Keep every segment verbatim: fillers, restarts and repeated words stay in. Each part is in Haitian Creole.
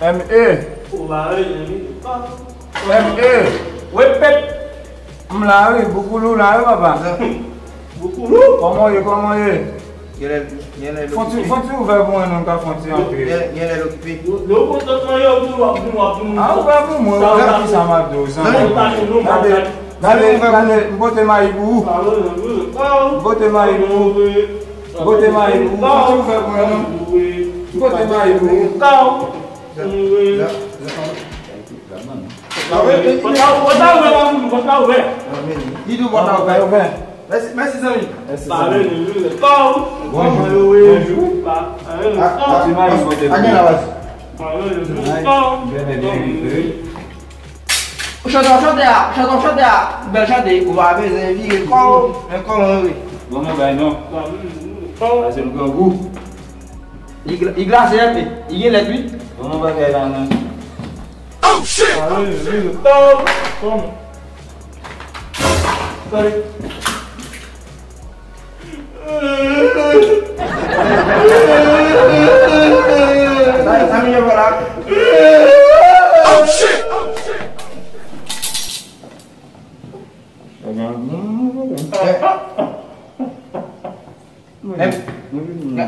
M E. M E. Wi, pèp. M la, wi, Boukoulou la, wi, papa. Boukoulou? Kòman w ye, kòman w ye? Gen lè, gen lè l okipe. Fon ti, fon ti ouvè pou mwen, non, m ka fon ti antre. Gen, gen lè l okipe. Lè w kontan, yo, pou w ap, pou w ap, pou w ap. A, ouvè pou mwen, ouvè pou sa m ap di w, zanmi. Gade, gade, gade, m pote mayi pou ou. M pote mayi pou ou. M pote mayi pou ou. Fon ti ouvè pou mwen, non. M pote mayi pou ou. Li di w pòt la ouvè, pa pou nou, pòt la ouvè. Li di w pòt la ouvè. Mèsi, mèsi, zanmi. Mèsi, zanmi. Bonjou. Bonjou. Ah, ah, ah, gen la, baz. Byen, byen, byen, byen. Chante, chante a, chante, chante a. Bèl chante, ou pa bezwen vire kò w, men kòman w ye? Bon, mwen bay non. Pase m grangou. Li gla-, li glase, men li gen lèt, wi. Bon, mwen bagay la, non. Oh, shit! Sorry. Sa, sa, mi yo, voilà. Oh, shit! Em,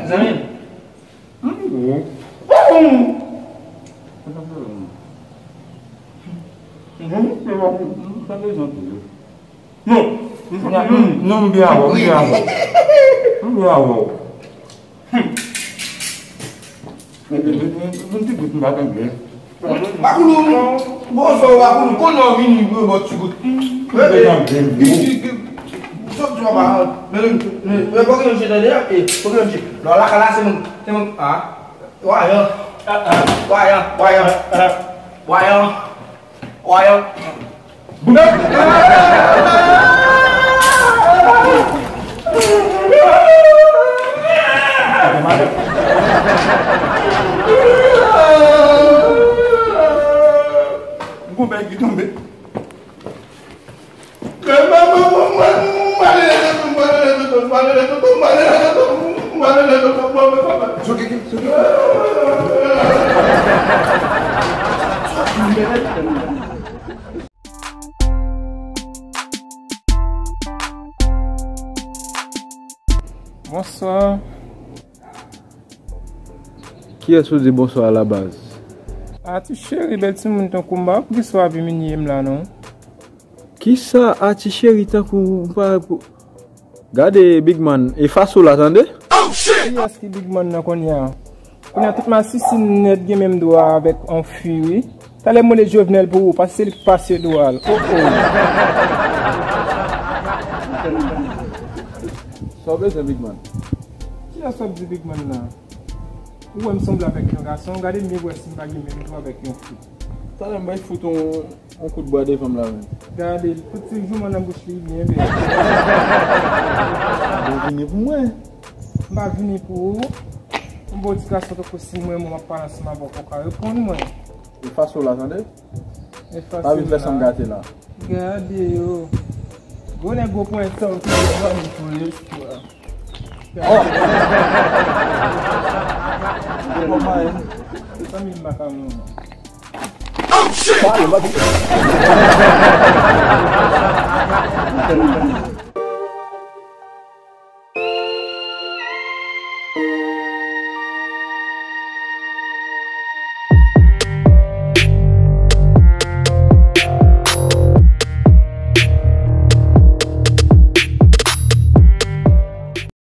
zanmi. Non, non, m byen avè w, m byen avè w. M byen avè w. Mwen ti gout m pa tann byen. Bakoulou, bon, fè w Bakoulou, konnen w vini pou yon bon ti gout. Mwen pa tann byen. Sòt di w pa. Men, men, men, men, poko yon chita de, e, poko yon chita. Non, la, la, se mwen, se mwen, ah. Wayan. Wayan, wayan. Wayan. Wayan. Gon bèy ki tonbe. Bonswa. Kiyès ou di bonswa a la baz? A, ti cheri, bèl timoun tankou m, m pa wè poukisa w ap imilye m la, non. Kisa a ti cheri tankou ou pa pou. Gade, Big Man, e faso la, tande? Kiyès ki Big Man nan kounye a? Kounye a, tout masisi nèt gen menm dwa avèk on fi, wi. Talè m rele Jovenel pou ou, paske se li k pase dwa l. Oh, oh. Sa w bezwen, Big Man? Kiyès w ap di Big Man la? Ou wè m sanble avèk yon gason, gade m byen wè si m pa gen menm dwa avèk yon fi. Talè m bay fout on, on kout bwa devan m la menm. Gade, fout ti jouman nan bouch li byen bèl. Ou vini pou mwen. M pa vini pou ou. M ba w ti gason tankou si mwen, mwen m ap pale ansanm avè w, ou ka reponn mwen. E faso la, tande? E faso la. Pa vin fè san m gate la. Gade yo. Gwo nèg gwo pwen sa yo ki vin pou lespwa. Oh! Zanmi m pa ka mouri. Oh, shit!